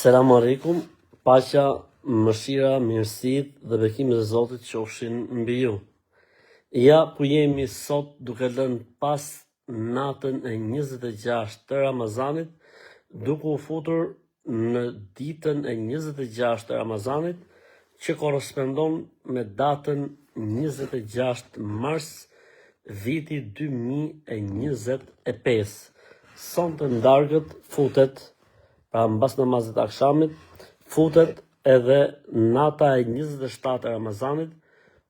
Selam alejkum, paqja, mëshira, mirësitë dhe bekimet e Zotit qofshin mbi ju. Ja ku jemi sot duke lënë pas natën e 26 të Ramazanit, duke u futur në ditën e 26 të Ramazanit, që korrespondon me datën 26 mars viti 2025. Sonte në darkët futet Pra mbas namazit të akshamit futet edhe nata e 27 e Ramazanit,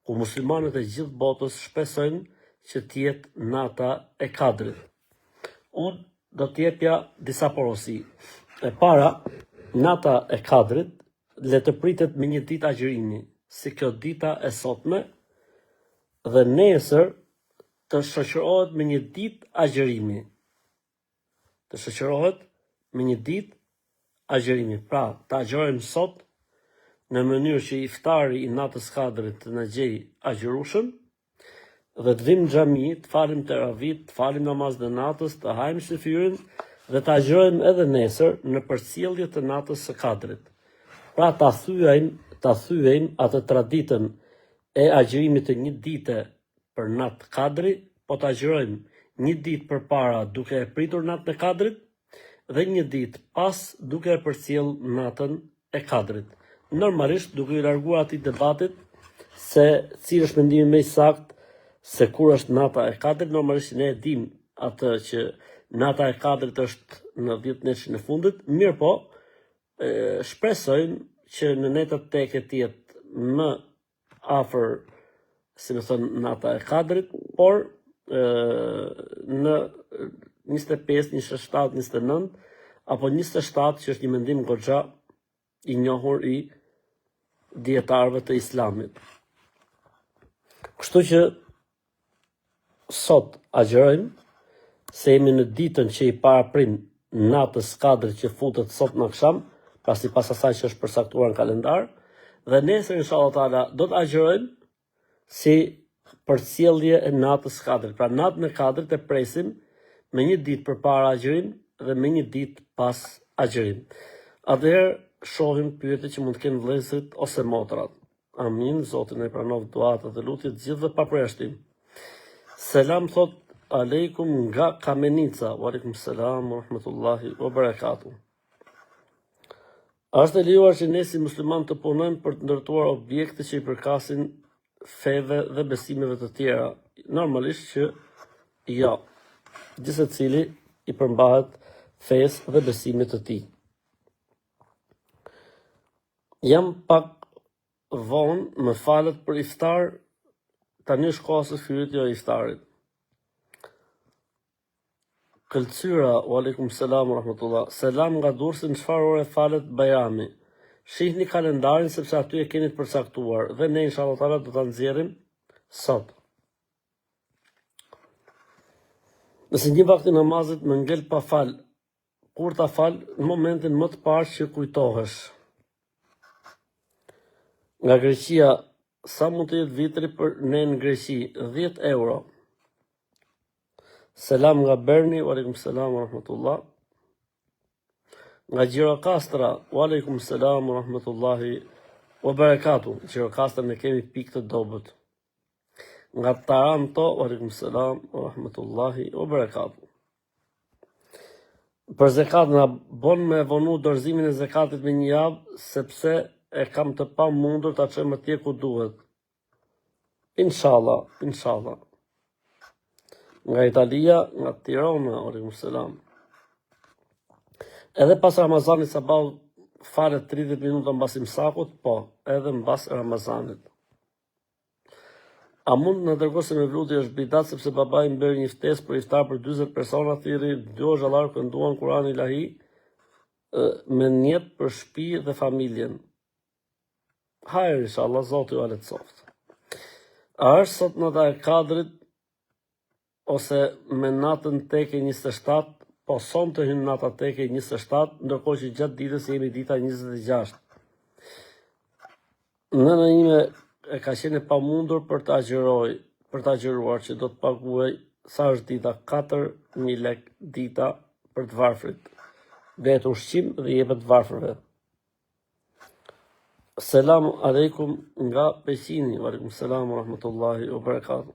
ku muslimanët e gjithë botës shpresojnë që të jetë nata e Kadrit. Unë do të jepja disa porosi. E para, nata e Kadrit le të pritet me një ditë agjërimi, si kjo dita e sotme, dhe nesër të shoqërohet me një ditë agjërimi. të shoqërohet me një ditë agjërimi. Pra, të agjërojmë sot në mënyrë që iftari i natës Kadrit të na gjejë agjërueshëm dhe të vim në xhami, të falim teravit, të falim namazin e natës, të hajmë syfyrin dhe të agjërojmë edhe nesër në përcjellje të natës së Kadrit. Pra ta thyejmë, ta thyejmë atë traditën e agjërimit të një dite për natë Kadri, po të agjërojmë një ditë përpara duke e pritur natën e Kadrit dhe një ditë pas duke e përcjellë natën e Kadrit. Normalisht duke iu larguar atij debatit se cili është mendimi më i saktë se kur është nata e Kadrit, normalisht ne e dimë atë që nata e Kadrit është në 10 netëshin e fundit, mirëpo shpresojmë që në netët teke të jetë më afër, si me thënë, nata e Kadrit, por e, në 25, 27, 29, apo 27, që është një mendim goxha i njohur i dijetarëve të islamit. Kështu që Sot agjërojmë, se jemi në ditën që i paraprin natës Kadrit që futet sot në aksham, pra sipas asaj që është përcaktuar në kalendar, dhe nesër inshallah taala do të agjërojmë si përcjellje e natës Kadrit. Pra natën e Kadrit e presim me një ditë përpara agjërim dhe me një ditë pas agjërim. Atëherë shohim pyetjet që mund të kenë vëllezërit ose motrat. Amin, Zoti na i pranoftë duatë dhe lutjet të gjithëve pa përjashtim. Selam thot alejkum nga Kamenica. Wa alejkum selam wa rahmetullahi wa barakatuh. A është e lejuar që ne si musliman të punojmë për të ndërtuar objekte që i përkasin feve dhe besimeve të tjera? Normalisht që jo. Gjithsecili i përmbahet fesë dhe besimit të tij. Jam pak vonë, më falet për iftar, tani është koha e syfyrit, jo e iftarit. Këlcyra, wa alaikum selam rahmetullah. Selam nga Durrësi, në çfarë ore falet Bajrami? Shihni kalendarin sepse aty e keni të përcaktuar dhe ne inshallah taala do ta nxjerrim sot. Nëse një vakt i namazit më ngel pa fal, Kur ta fal në momentin më të parë që kujtohesh. Nga Greqia, sa mund të jetë vitri për ne në Greqi? 10 euro. Selam nga Berni, wa alaikum selam wa rahmetullah. Nga Gjirokastra, wa alaikum selam wa rahmetullahi wa barakatuh. Gjirokastra ne kemi pikë të dobët. Nga Taranto, wa alaikum selam wa rahmetullahi wa barakatuh. Për zekatin, a bon me vonu dorëzimin e zekatit me një javë, sepse e kam të pamundur ta çojmë atje ku duhet. Inshallah, inshallah. Nga Italia, nga Tirana, alaikum selam. Edhe pas Ramazanit sabahu falet 30 minuta mbas imsakut, po, edhe mbas Ramazanit. A mund të na tregosh se mevludi është bidat sepse babai im bëri një ftesë për iftar për 40 persona, thirri dy hoxhallarë kënduan Kur'an ilahi me nijet për shtëpi dhe familjen. Hajr inshallah Zoti ua lehtësoftë. A është sot nata e Kadrit ose me natën teke 27, po sonte hyn nata teke 27, ndërkohë që gjatë ditës jemi dita 26. Nëna ime e ka qenë e pamundur për të agjëroj, për të agjëruar që do të paguaj sa është dita 4000 lek dita për të varfrit. Bëhet ushqim dhe jepet të varfërve. Selam aleikum nga Peqini, wa aleikum selam wa rahmatullahi wa barakatuh.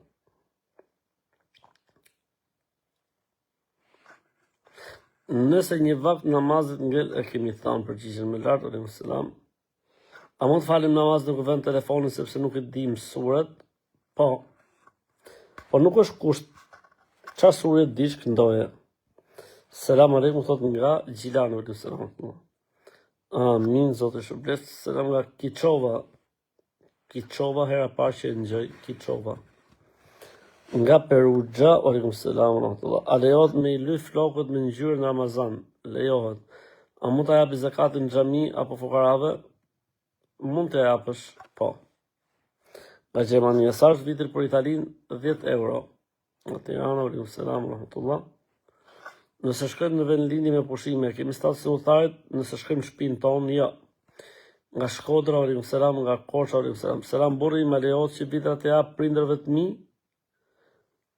Nëse një vakt namazit ngel e kemi thanë përgjigjen më lart, aleikum selam. A mund të falim namaz duke vënë telefonin sepse nuk i dim suret? Po. Po nuk është kusht. Ça sure dish këndoje. Selam aleikum thot nga Gjilani, aleikum selam. Amin, Zoti të shpërbleftë. Selam nga Kiçova. Kiçova hera e parë që e ngjoj Kiçova. Nga Perugia, aleikum selam rahmetullah. A lejohet me i ly flokët me ngjyrë në Ramazan? Lejohet. A mund ta japi zakatin në xhami apo fukarave? Mund t'ia japësh, po. Nga Gjermania, sa është vitri për Italinë? 10 euro. Nga Tirana, aleikum selam, rahmetullah. Nëse shkojmë në vendlindje me pushime, kemi statusin e udhëtarit, nëse shkojmë në shtëpinë tonë, jo. Nga Shkodra, aleikum selam, nga Korça, aleikum selam. Selam burri im, a lejohet që vitrat t'ia jap prindërve të mi?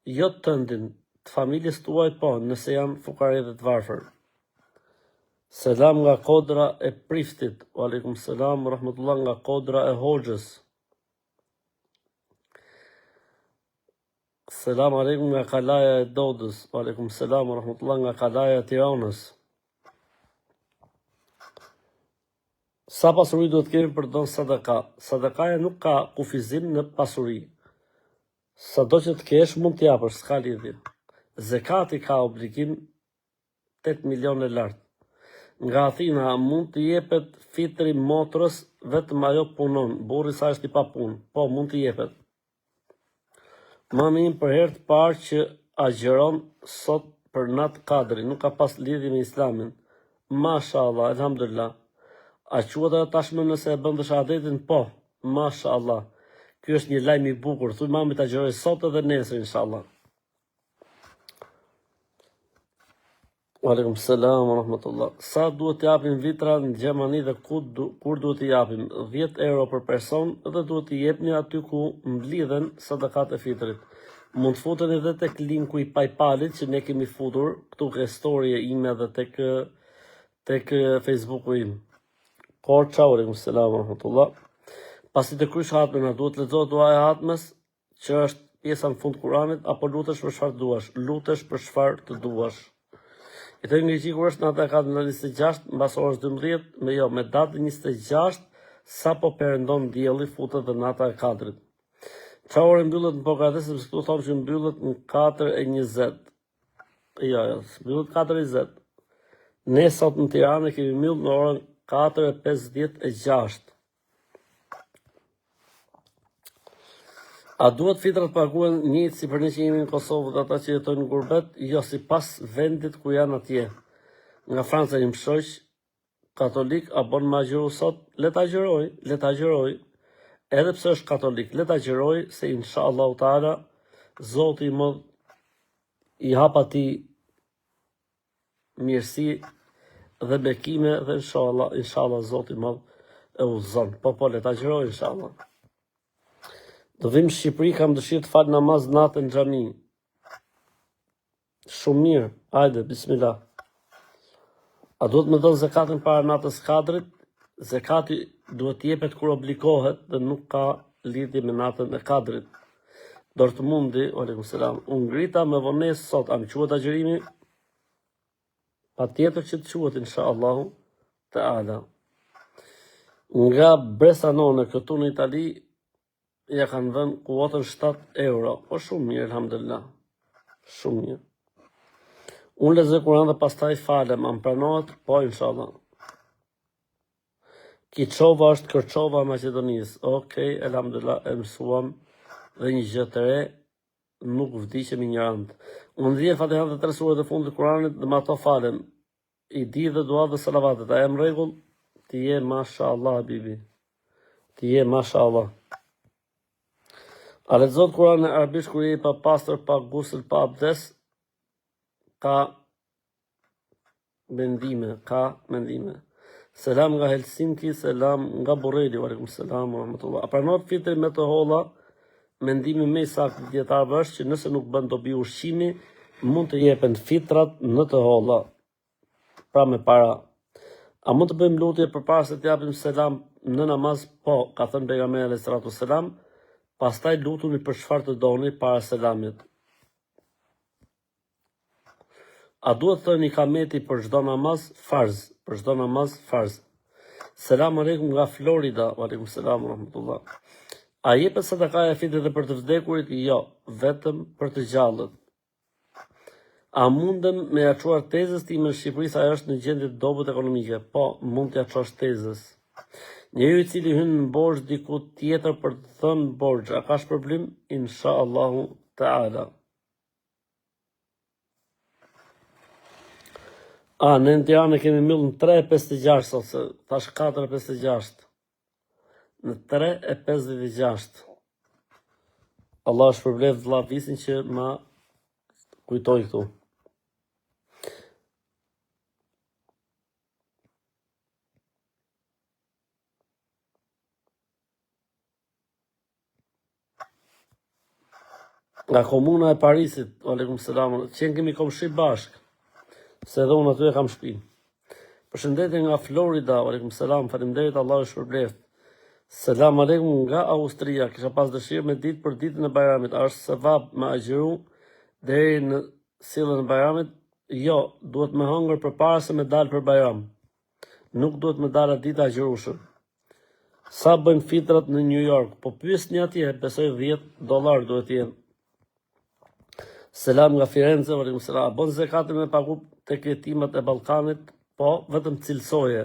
Jo tëndin, të familjes tuaj po, nëse janë fukare dhe të varfër. Selam nga Kodra e Priftit, aleikum selam, rahmetullah nga Kodra e Hoxhës. Selam aleikum nga Kalaja e Dodës, aleikum selam, rahmetullah nga Kalaja e Tiranës. Sa pasuri duhet të kemi për të dhënë sadaka? Sadakaja nuk ka kufizim në pasuri. Sado që të kesh, mund të japësh, s'ka lidhje. Zekati ka obligim 8 milion e lart. Nga Athina mund të jepet fitri motrës, vetëm ajo punon, burri i saj është i papunë. Po, mund të jepet. Mami im për herë të parë që agjëron sot për natë Kadri, nuk ka pas lidhje me Islamin. Mashallah, elhamdulillah. A quhet ajo tashmë nëse e bën dhe shahadetin? Po, mashallah. Ky është një lajm i bukur. Thuj mamit të agjërojë sot edhe nesër inshallah. Alaikum selam wa rahmatullah. Sa duhet të japim vitra në Gjermani dhe ku du, kur duhet të japim? 10 euro për person dhe duhet të jepni aty ku mblidhen sadakat e fitrit. Mund të futeni edhe tek linku i PayPalit që ne kemi futur këtu ke story ime dhe tek tek Facebooku im. Korça, alaikum selam wa rahmatullah. Pasi të krysh hatmen, a duhet të lexohet duaja e hatmes? Që është pjesa në fund të Kuranit apo lutesh për çfarë të duash? Lutesh për çfarë të duash. Jetoj në Greqi kur është nata e kadrit në 26, mbas orës 12, me jo, me datën 26, sapo perëndon dielli, futet dhe nata e kadrit. Ça ore mbyllet në Pogradec, sepse këtu thonë që mbyllet në 4:20. Jo, jo, mbyllet 4:20. Ne sot në Tiranë kemi mbyll në orën 4:56. A duhet fitrat paguhen njëjtë si për ne që jemi në Kosovë dhe ata që jetojnë në gurbet? Jo, sipas vendit ku janë atje. Nga Franca im shoq katolik a bon me agjëru sot? Le të agjëroj, le të agjëroj. Edhe pse është katolik, le të agjëroj se inshallah taala Zoti i madh i hap atij mirësi dhe bekime dhe inshallah, inshallah Zoti i madh e udhëzon. Po po le ta agjëroj inshallah. Do vim në Shqipëri, kam dëshirë të fal namaz natën në xhami. Shumë mirë, hajde, bismillah. A duhet me dhënë zekatin para natës kadrit? Zekati duhet të jepet kur obligohet dhe nuk ka lidhje me natën e kadrit. Dortmundi, alaikum selam, u ngrita me vonesë sot, a më quhet agjërimi? Patjetër që të quhet, insha Allahu teala. Nga Bressanone, këtu në Itali, ja kanë vënë kuotën 7 euro. Po shumë mirë, alhamdulillah. Shumë mirë. Unë lexoj Kur'an dhe pastaj falem, a më pranohet? Po, inshallah. Kiçova është Kërçova e Maqedonisë. Okej, elhamdulillah, e mësuam dhe një gjë të re, nuk vdiqem injorant. Unë di Fatihan dhe tre suret e fundit të Kuranit dhe me ato falem. I di dhe duat dhe salavatet. A jam në rregull? Ti je mashallah habibi. Ti je mashallah. A lexohet Kurani arabisht kur je i papastër, pa gusël, pa abdes? Ka Mendime, ka mendime. Selam nga Helsinki, selam nga Burreli, wa alaikum selam wa rahmatullah. A pranohet fitri me të holla? Mendimi më i saktë i dijetarëve është që nëse nuk bën dobi ushqimi, mund të jepen fitrat në të holla, pra me para. A mund të bëjmë lutje përpara se të japim selam në namaz? Po, ka thënë pejgamberi alayhi salatu selam, pastaj lutuni për çfarë të doni para selamit. A duhet thënë ikameti për çdo namaz farz, për çdo namaz farz. Selam aleikum nga Florida, wa aleikum selam rahmetullah. A jepet sadakaja e fitrit edhe për të vdekurit? Jo, vetëm për të gjallët. A mundem me ja çuar tezës time në Shqipëri se ajo është në gjendje të dobët ekonomike? Po, mund t'ja çosh tezës. Njeriu i cili hyn në borxh diku tjetër për të dhënë borxh, a ka shpërblim? Insha Allahu Teala. A, ne në Tiranë kemi mbyllë në 3.56 sot, se thash 4.56. Në 3.56. Allahu e shpërbleftë vlla Visin që ma kujtoi këtu. Nga komuna e Parisit, aleikum selam, qenkemi komshi bashkë, se edhe unë aty e kam shpinë. Përshëndetje nga Florida, aleikum selam, faleminderit, Allahu ju shpërbleftë. Selam aleikum nga Austria, kisha pas dëshirë me ditë për ditën e Bajramit, a është sevap me agjëru deri në sjelljen e Bajramit? Jo, duhet me hëngër përpara se me dalë për Bajram. Nuk duhet me dalë atë ditë agjërueshëm. Sa bëjnë fitrat në New York? Po pyesni atje, besoj 10 dollar duhet të jenë. Selam nga Firenze, aleikum selam. A bën zekatin me pagu tek jetimat e Ballkanit? Po, vetëm cilësoje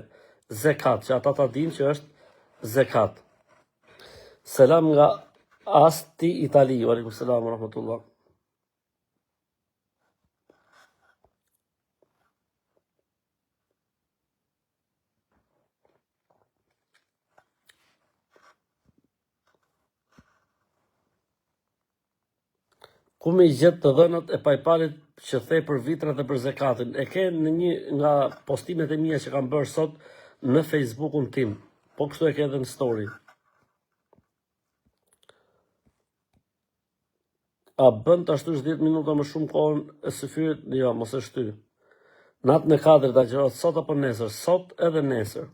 zekat, që ata ta dinë që është zekat. Selam nga Asti, Itali, aleikum selam rahmetullah. Ku me i gjetë të dhënat e PayPalit që the për vitrat dhe për zekatin? E ke në një nga postimet e mia që kam bërë sot në Facebookun tim. Po kështu e ke edhe në story. A bën ta shtysh 10 minuta më shumë kohën e syfyrit? Jo, mos e shty. Natën e Kadrit agjërohet sot apo nesër? Sot edhe nesër.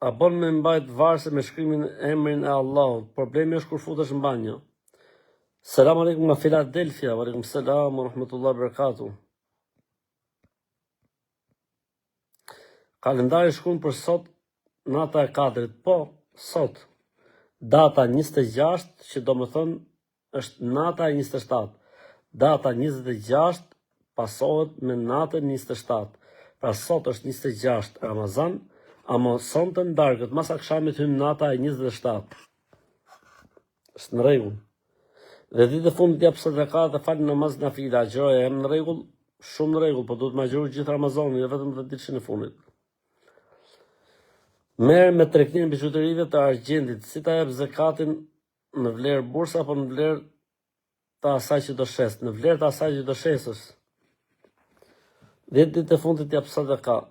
A bën me mbajt varëse me shkrimin emrin e Allahut? Problemi është kur futesh në banjo. Selam aleikum nga Philadelphia, wa aleikum selam wa rahmetullahi wa barakatuh. Kalendari shkruan për sot nata e Kadrit. Po, sot. Data 26, që do më thënë është nata e 27. Data 26 pasohet me natën 27. Pra sot është 26 Ramazan, ama sonte në darkët, mas akshamit hyn nata e 27. Është në rregull. Dhe ditët e fundit jap sadaka dhe fal namaz nafile, agjëroj, jam në rregull, shumë në rregull, po duhet me agjëru gjithë Ramazanin, jo vetëm 10 ditëshin e fundit. Merrem me tregtinë e bizhuterive të argjendit, si ta jap zekatin në vlerë burse apo në vlerë të asaj që do shes, në vlerë të asaj që do shesësh. 10 ditët e fundit jap sadaka.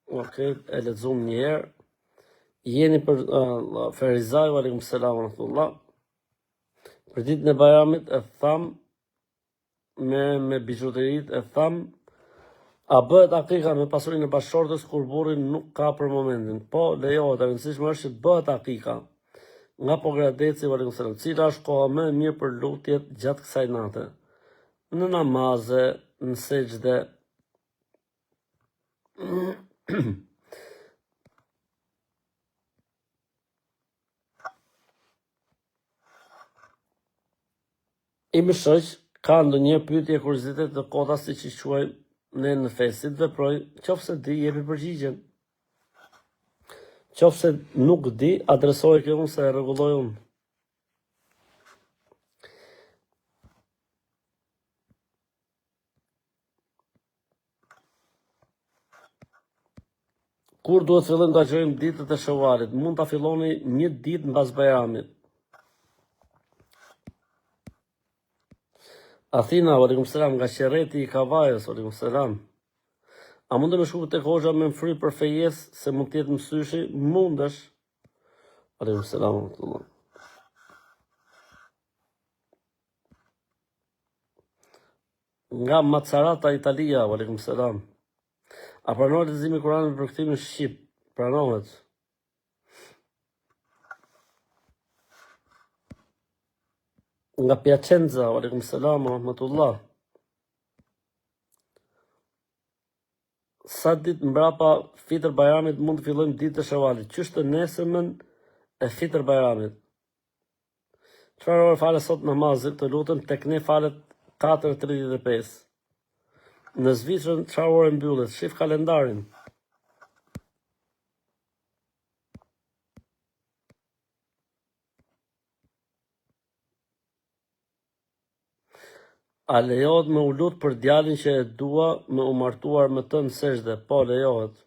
Ok, e lexum një herë. Jeni për uh, Ferizaj, wa alaikum selam wa rahmetullah. Për ditën e Bajramit e tham me me bizhuteritë e tham a bëhet akika me pasurinë e bashkëshortes kur burri nuk ka për momentin. Po, lejohet, e rëndësishme është që të bëhet akika. Nga Pogradeci, wa alaikum selam. Cila është koha më e mirë për lutjet gjatë kësaj nate? Në namaze, në sexhde, Ime shoq ka ndonjëherë pyetje e kuriozitet të kota siç i quajmë ne në fe, si të veproj, qoftë se di, jepi përgjigjen. Qoftë se nuk di, adresoje ke unë se e rregulloj unë. Kur duhet fillojmë të agjërojmë ditët e Shevalit? Mund ta filloni një ditë mbas Bajramit. Athina, wa alaikum selam, nga Qerreti i Kavajës, wa alaikum selam. A mundem me shku tek hoxha me m'fry për fejesë se mund të jetë mësyshi? Mundesh. Alaikum selam, rahmetullah. Nga Macerata Italia, wa alaikum selam. A pranohet leximi i Kuranit me përkthimin shqip? Pranohet. Nga Piacenza, wa alaikum salam wa rahmatullah. Sa ditë mbrapa Fitër Bajramit mund të fillojmë ditët e Shevalit? Qysh të nesërmen e Fitër Bajramit. Çfarë orë falet sot namazi, të lutem, tek ne falet 4.35. Në Zvicër çfarë ore mbyllet? Shif kalendarin. A lejohet me u lut për djalin që e dua me u martuar me të në sexhde? Po, lejohet.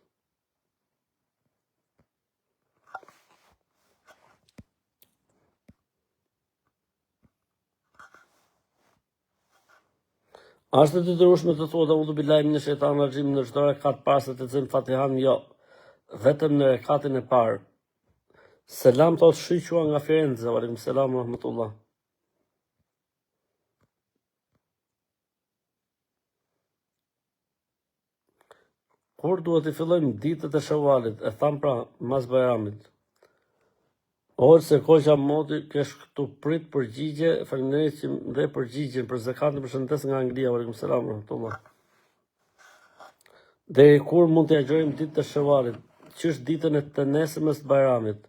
A është e detyrueshme të thuhet eudhu billahi mine shejtani raxhim në çdo rekat para se të lexojmë Fatihan? Jo. Vetëm në rekatin e parë. Selam thot Shyqua nga Firenze, wa alaikum selam wa rahmatullah. Kur duhet t'i fillojmë ditët e Shevalit, e thamë pra, mas Bajramit. Hoxhë se koqa moti kesh këtu prit përgjigje, faleminderit që më dhe përgjigjen për zekatin përshëndes nga Anglia, wa alaikum selam rahmetullah. Deri kur mund t'i agjërojmë ditët e Shevalit? Qysh ditën e të nesërmes të Bajramit.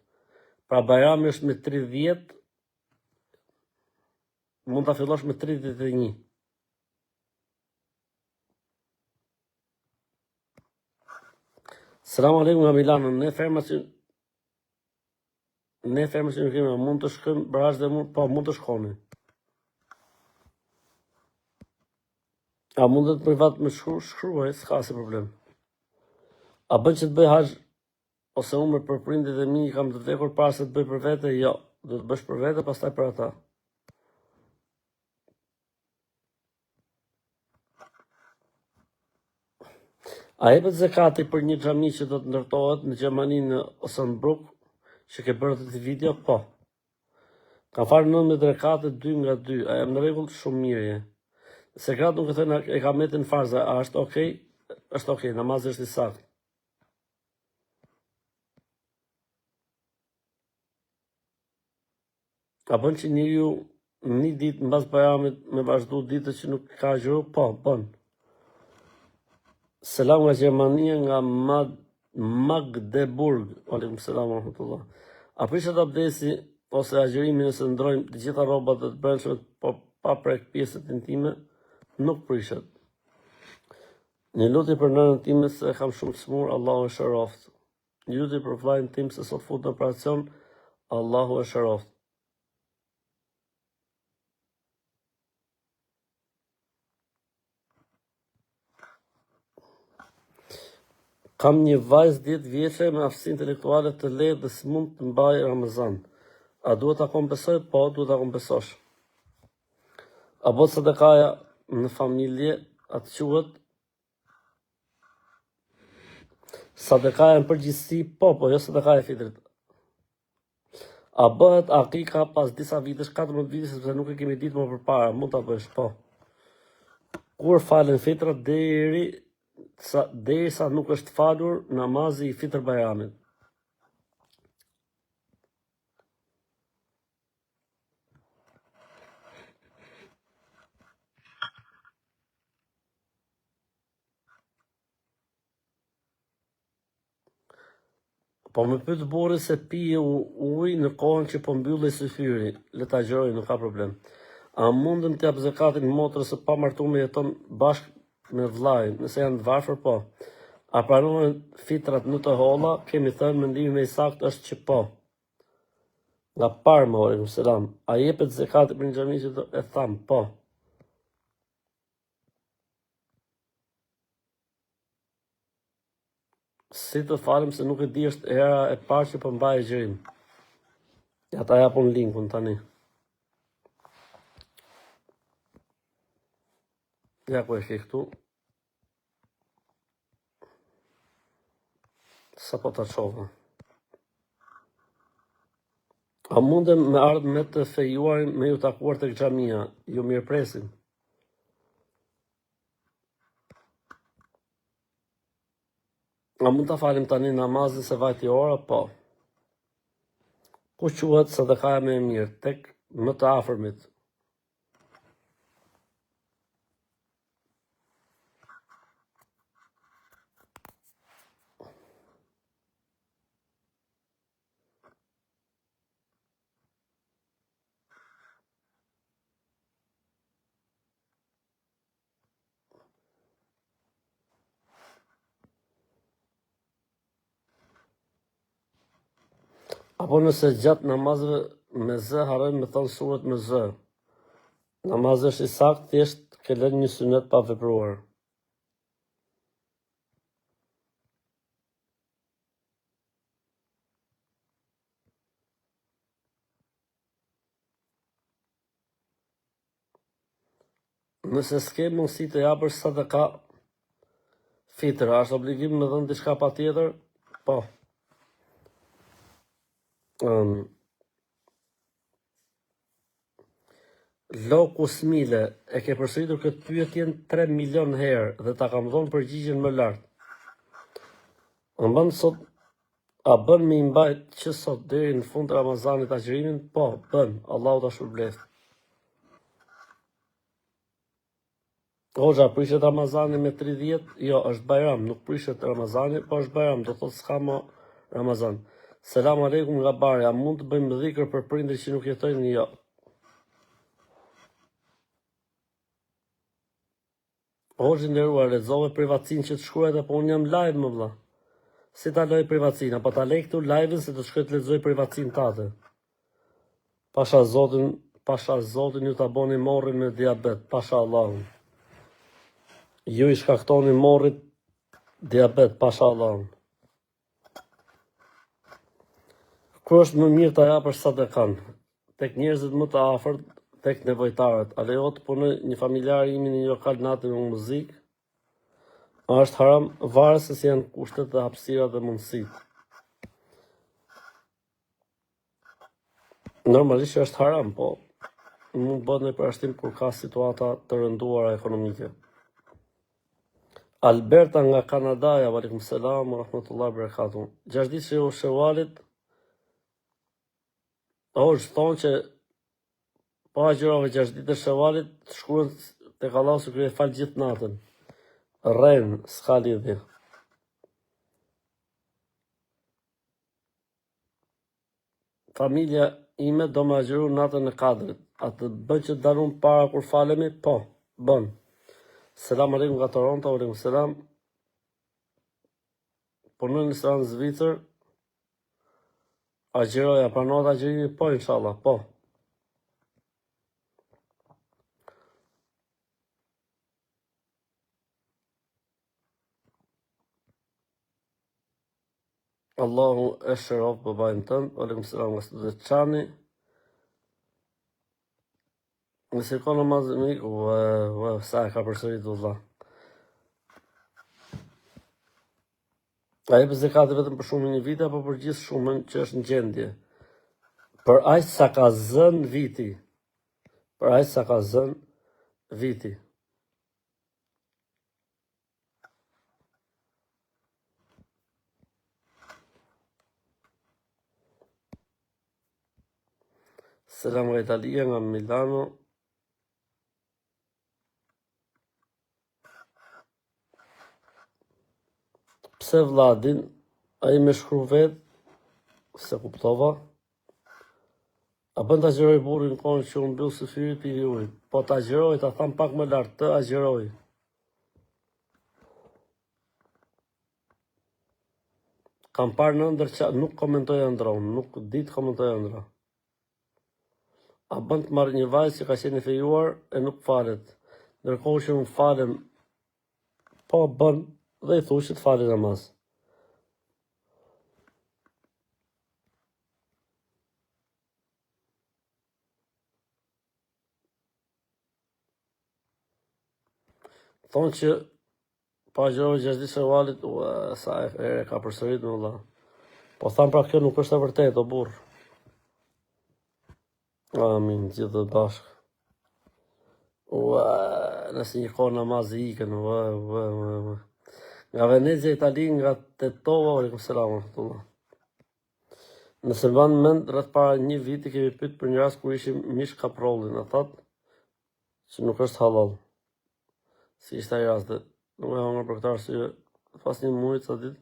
Pra Bajrami është me 30, mund ta fillosh me 31. Selam aleikum nga Milano, ne ferma që ne ferma që nuk kemi, mund të shkojmë për haxh dhe mund, po mund të shkoni. A mundet privat me shkru, shkruaj, s'ka asnjë problem. A bën që të bëj haxh ose umre për prindit e mi që kam të vdekur para se të bëj për vete? Jo, do të bësh për vete, pastaj për ata. A jepet zekati për një xhami që do të ndërtohet në Gjermani në Osnabrück, që ke bërë atë video? Po. Kam falë 19 rekate 2 nga 2, a jam në rregull? Shumë mirë je. Se gratë nuk e thonë ikametin farza, a është okay? Është okay, namazi është i saktë. A bën që njeriu një ditë mbas Bajramit me vazhdu ditët që nuk ka agjëru? Po, bën. Selam nga Gjermania, nga Mag Magdeburg. Aleikum selam rahmetullah. A prishet abdesi ose agjërimi nëse ndrojmë të gjitha rrobat e të brendshme po pa prek pjesët intime? Nuk prishet. Një lutje për nënën time se e kam shumë të smur, Allahu e shëroftë. Një lutje për vllain tim se sot fut në operacion, Allahu e shëroftë. Kam një vajzë 10 vjeçe me aftësi intelektuale të lehtë dhe s'mund të mbaj Ramazan. A duhet ta kompensoj? Po, duhet ta kompensosh. A bëhet sadakaja në familje, a të quhet Sadakaja në përgjithësi, po, po, jo sadakaja e fitrit. A bëhet akika pas disa vitesh, 14 vitesh, sepse nuk e kemi ditë më përpara, mund ta bësh, po. Kur falen fitrat deri sa derisa nuk është falur namazi i Fitër Bajramit. Po më pyet burri se piu ujë në kohën që po mbyllej syfyri, le ta agjëroj, nuk ka problem. A mundem të jap zekatin motrës së pamartume jeton bashkë me vëllain, nëse janë të varfër po. A pranohen fitrat në të holla? Kemi thënë mendimi më i saktë është që po. Nga Parma, aleikum selam. A jepet zekati për një xhami që do e tham, po. Si të falem se nuk e di është hera e parë që po mbaj agjërim. Ja ta jap unë linkun tani. Ja ku e ke këtu. Sapo ta çova. A mundem me ardhë me të fejuarin me ju takuar tek xhamia? Ju mirëpresim. A mund ta falim tani namazin se vajti ora? Po. Ku quhet sadakaja më e mirë? Tek më të afërmit. Apo nëse gjatë namazeve me zë harrojmë me thonë suret me zë. Namazi është i saktë, thjesht ke lënë një synet pa vepruar. Nëse s'ke mundësi të japësh sadaka fitër, a është obligim me dhënë diçka patjetër? Po. Um, Loku Smile, e ke përsëritur këtë pyetjen 3 milion herë dhe ta kam dhënë përgjigjen më lart. A bën sot a bën me i mbajt që sot deri në fund të Ramazanit agjërimin? Po, bën. Allahu ta shpërbleftë. Hoxha, prishet Ramazani me 30? Jo, është Bajram, nuk prishet Ramazani, po është Bajram, do thotë s'ka më Ramazan. Selam aleikum nga Bari, a mund të bëjmë dhikër për prindërit që nuk jetojnë? Jo. Hoxhë i nderuar, lexove privatësinë që të shkruajta, po unë jam live më vlla. Si ta loj privatësinë, apo ta lej këtu live-in se do të shkoj të lexoj privatësinë tate. Pasha Zotin, pasha Zotin ju ta boni morrin me diabet, pasha Allahun. Ju i shkaktoni morrit diabet, pasha Allahun. Ku është më mirë ta japësh sadakan? Tek njerëzit më të afërt, tek nevojtarët. A lejohet të punojë një familjar imi në një lokal nate me muzikë? A është haram? Varet se si janë kushtet dhe hapësirat dhe mundësitë. Normalisht që është haram, po mund të bëhet në përjashtim kur ka situata të rënduara ekonomike. Alberta nga Kanadaja, wa alaikum selam wa rahmatullahi wa barakatuh. Gjashtë ditë të Shevalit, hoxhë thonë që po agjërove gjashtë ditë të Shevalit, të shkruan tek Allahu sikur je fal gjithë natën. Rren, s'ka lidhje. Familja ime do me agjëru natën e Kadrit. A të bën që të dal unë para kur falemi? Po, bën. Selam aleikum nga Toronto, aleikum selam. Punoj në restoran në Zvicër. Agjëroj, a pranohet agjërimi? Po, inshallah, po. Allahu e shëroft babain tënd, aleikum selam nga Studeçani. Nëse ka namaz me ik, ue, ue, sa e ka përsërit vëlla. A jepet zekati vetëm për shumën e një viti apo për gjithë shumën që është në gjendje? Për aq sa ka zënë viti. Për aq sa ka zënë viti. Selam nga Italia, nga Milano. Pse Vladin, ai me shkru vetë, s'e kuptova. A bën të agjëroj burri në kohën që u mbyll syfyri pi ujë? Po të agjëroj, ta tham pak më lart, të agjëroj. Kam parë në ëndërr që nuk komentoj ëndrra, unë nuk di të komentoj ëndrra. A bën të marr një vajzë që ka qenë e fejuar e nuk falet, ndërkohë që unë falem, po bën dhe i thu që të fali namaz. Thonë që po agjërove gjashtë ditë Shevalit, ua, sa e herë ka përsërit më vëlla. Po thamë pra kjo nuk është e vërtetë, o burrë. Amin, gjithë dhe bashkë. Ua, nëse një kohë namazi ikën, ua, ua, ua, ua. Nga Venezia, Itali, nga Tetova, alaikum selam, rahmetullah. Nëse mban mend rreth para një viti kemi pyet për një rast kur ishim mish kaprolli, na thatë që nuk është halal. Si ishte ai rast dhe nuk e hëngër për këtë arsye. Pas një muaji ca ditë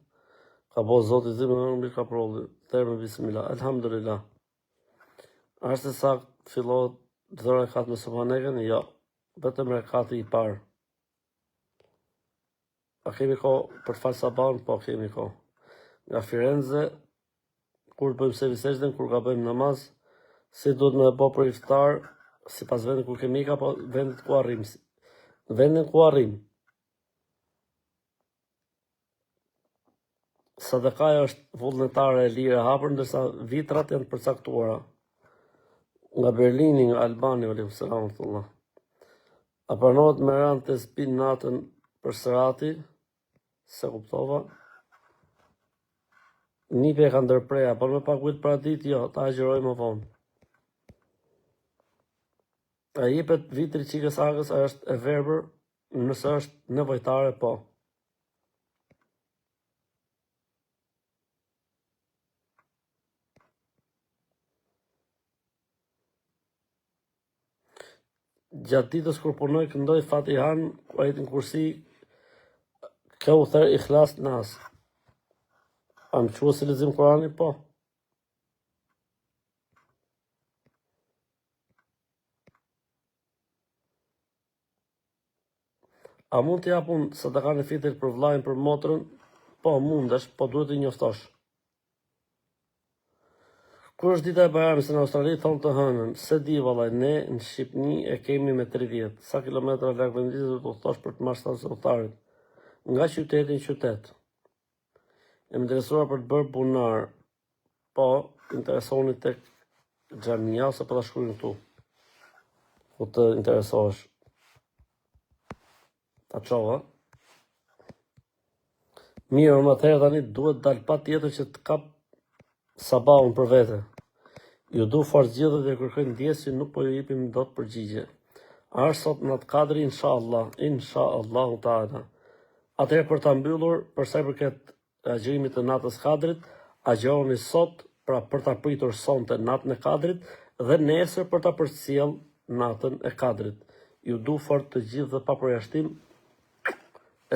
ka bo Zoti zim e hëngër mish kaprolli. Therë me bismillah. Elhamdulillah. A është e saktë fillohet çdo rekat me subhaneken? Jo, vetëm rekati i parë. A kemi kohë për të falë sabahun? Po, kemi kohë. Nga Firenze, kur të bëjmë sehvi sexhden, kur gabojmë namaz, si duhet me bo për iftar, sipas vendit ku kemi ikë, apo vendit ku arrim. Vendin ku arrim. Sadakaja është vullnetare e lirë e hapur, ndërsa vitrat janë të përcaktuara. Nga Berlini, nga Albani, alaikum selam rahmetullah. A pranohet me ra n'tesbih natën për sërati? S'e kuptova. Nipi e ka ndërpre, a bën me pagujt për atë ditë? Jo, ta agjëroj më vonë. A jepet vitri çikës agës, a është e verbër? Nëse është nevojtare, po. Gjatë ditës kur punoj këndoj Fatihan, Ajetin Kursi, Keuther, Ikhlas, Nas. A më quhet si lexim Kurani? Po. A mund të jap unë sadakan e fitrit për vllain për motrën? Po, mundesh, po duhet t'i njoftosh. Kur është dita e Bajramit se në Australi thonë të hënën, s'e di vallai, ne në Shqipni e kemi me 30. Sa kilometra larg vendlindjes do të udhëtosh për të marrë statusin e udhëtarit? Nga qyteti në qytet. Jam interesuar për të bërë bunar. Po, interesoni tek xhamia ose po ta shkruajnë këtu. Ku të interesohesh. Ta çova. Mirë, unë atëherë tani duhet dal patjetër që të kap sabahun për vete. Ju du fort gjithë dhe kërkoj ndjesë që nuk po ju jepim dot përgjigje. A është sot natë kadri, inshallah, inshallahu ta'ala. Atëherë për ta mbyllur, për sa i përket agjërimit të natës Kadrit, agjëroni sot, pra për ta pritur sonte natën e Kadrit dhe nesër për ta përcjell natën e Kadrit. Ju du fort të gjithë dhe pa përjashtim.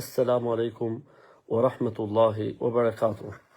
Esselamu alaikum wa rahmetullahi wa barakatuh.